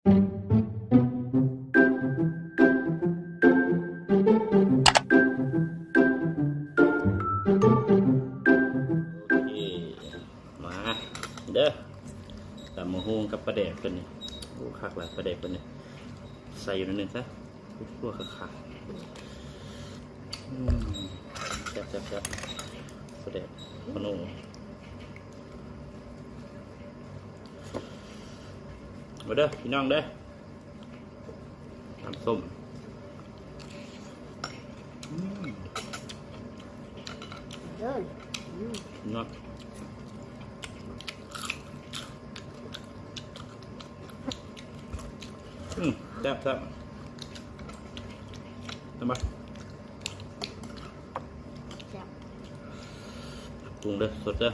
ໂອເຄ ມາເດີ ຕຳບັກຫຸ່ງກັບປາແດກເພິ່ນນີ້. ໂອ້ ຄັກຫຼາຍປາແດກເພິ່ນນີ້ ໃສ່ຢູ່ໜ້ອຍໜຶ່ງຊະ. ຂົ້ວຄັກໆ ອືມ ແຊບໆໆ ປາແດກພະໂນ ມາເດີພີ່ນ້ອງເດີ ຕຳສົ້ມ ອືມ ເດີ ອືມ ເນາະ ອືມ ແຊບໆ ເຫັນບໍ່ ແຊບ ກຸ້ງເດີ ສົດເດີ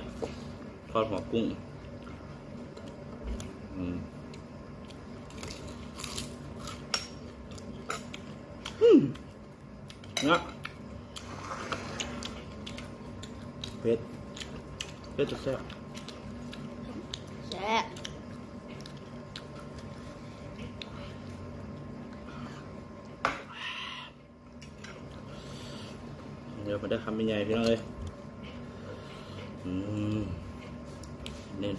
ທອດຫົວກຸ້ງ ອືມ ອືມ ເນາະ ເຜັດ ເຜັດແຊບ ແຊບ ເດີ ມາເດີ ຄຳໃຫຍ່ໆ ພີ່ນ້ອງເອີຍ ອືມ ເນັ້ນ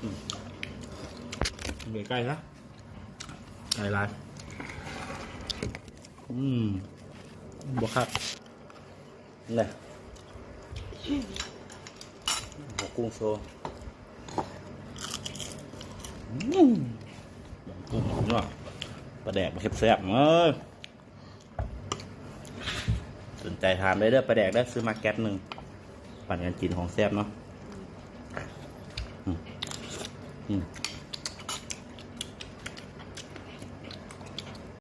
ອືມ ໃກ້ໆ ຊະ ໃກ້ຫຼາຍ ອືມ ບໍ່ຄັກ ນີ້ ຫົວກຸ້ງໂຊ ອືມ ເບິ່ງກຸ້ງເນາະ ປາແດກແຊບໆ ເອີຍ ສົນໃຈຖາມໄດ້ເດີ ປາແດກເດີ ຊື້ມາແກັດໜຶ່ງ ປັນກັນກິນ ຂອງແຊບເນາະ ອືມ ອືມ.